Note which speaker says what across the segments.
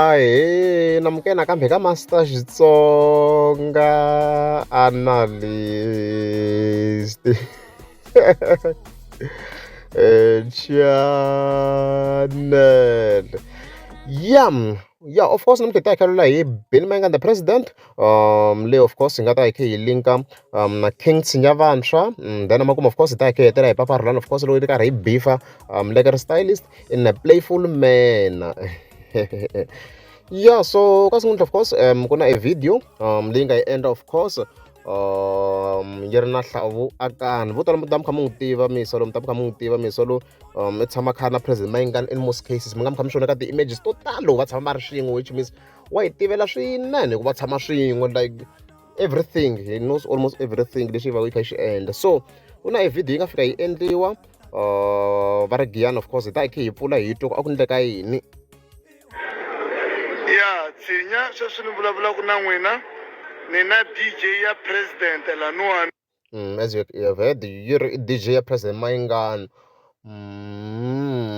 Speaker 1: Ahee namukela nakambe ka Master Xitsonga Analyst channel ya ya of course namuntlha hi ta hi kha hi Benny Mayengani the president leyi of course hi nga ta hi kha hi link-a na King Tshinya Vantshwa then emakumu of course hi ta hi kha hi hetelela hi Papa Rhulani of course loko yi ri karhi yi beef-a Lekker Stylist in a playful manner yeah so ka namuntlha of course ku na a video leyi nga yi endla of course yi ri na Hlavu Akani vo tala mi ta mi kha mi n'wi tiva misa lowu mi ta mi kha mi n'wi tiva misa lowu i tshama kha na president Mayengani in most cases mi nga mi kha mi swi vona ka ti-images to talo va tshama va ri swin'we which means wa yi tivela swinene hikuva tshama swin'we like everything he knows almost everything lexi va yi kha yi xi endla so ku na e video yi nga fika yi endliwa va ri Giyani of course hi ta hi kha hi pfula hi twa ku a ku endleka yini.
Speaker 2: Ya Tshinya sweswi ni vulavulaka na n'wina ni na DJ ya president laniwani.
Speaker 1: As you have heard yi ri i DJ ya president Mayengani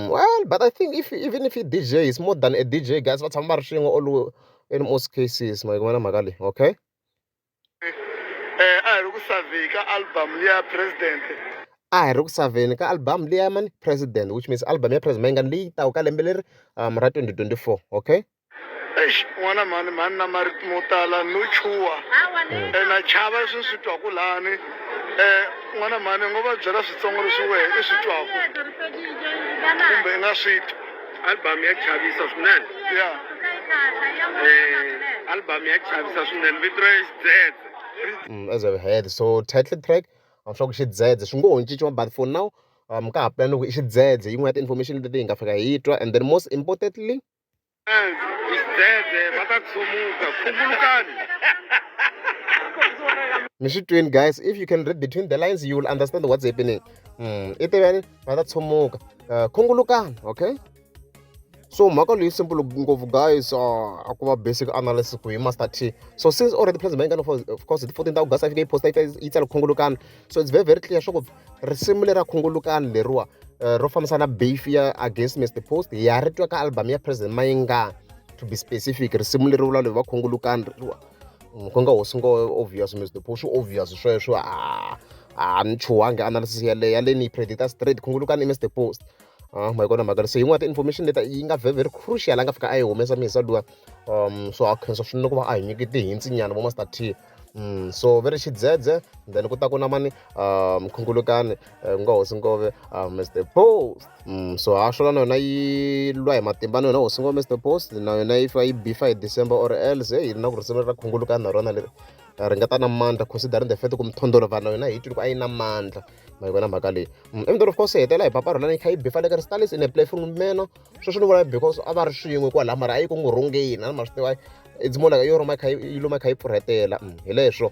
Speaker 1: well but I think if even if i DJ is more than a DJ guys va tshama va ri swin'we all in most cases ma yi vona mhaka leyi okay.
Speaker 2: A hi ri ku survey ka album liya ya president.
Speaker 1: A hi ri ku saveni ka album liya mani president which means album ya president Mayengani leyi taka ka lembe leri ra 2024 okay.
Speaker 2: Eish n'wana mhani mhani na marito mo tala no chuha na chava leswi ni swi twaku lani n'wana mhani u ngo va byela switsongo leswi wehe i swi twaku kumbe i nga swi twa.
Speaker 3: Album ya chavisa swinene
Speaker 2: ya
Speaker 3: album ya chavisa swinene vito ra Xidzedze.
Speaker 1: As I've heard so title track I'm sure ku Xidzedze swi ngo ho cinciwa but for now ka ha plan ku i Xidzedze yin'wana ya ti-information leti hi nga fika hi twa and then most importantly
Speaker 3: Xidzedze va ta tshumuka khungulukani.
Speaker 1: Mi swi twini guys if you can read between the lines you will understand what's happening i tiveni va ta tshumuka khungulukani okay so mhaka leyi simple ngopfu guys a ku va basic analysis ku hi Master T so since already president Mayengani of course hi ti 14 ta August a fike yi posta yi tsala khungulukani so it's very very clear swa ku risimu lera khungulukani leriwa ro fambisana beef ya against Mr Post ya ri twa ka album ya president Mayengani to be specific risimu leri vula va khungulukani leriwa ku nga hosi ngo obvious Mr Post swi obvious sweswo a ni chuhangi analysis yaleyo yaleyo ni yi predicta straight khungulukani i Mr Post ma yi kona mhaka se yin'wana ya ti-information leti yi nga very very crucial a nga fika a yi humesa misa luwa so a khensa swinene ku va a hi nyike ti-hints nyana vo Master T so ve ri Xidzedze then ku ta ku na mani Khungulukani ku nga hosi Ngove Mr Post so ha swona na yona yi lwa hi matimba na yona hosi Ngove Mr Post na yona yi fika yi beef-a hi December or else yi ri na ku risimu ra Khungulukani na rona leri ri nga ta na mandla considering the fact ku Mthondolo na yona hi twile ku a yi na mandla ma yi vona mhaka leyi and then of course hi hetelela hi Papa Rhulani yi kha yi beef-a Lekker Stylist in a playful manner sweswo ni vula because a va ri swin'we kwalaya mara a yi ku n'wi rhungeni a ni ma swi tiva it's more like yo rhuma yi kha yi luma yi kha yi pfurhetela hi leswo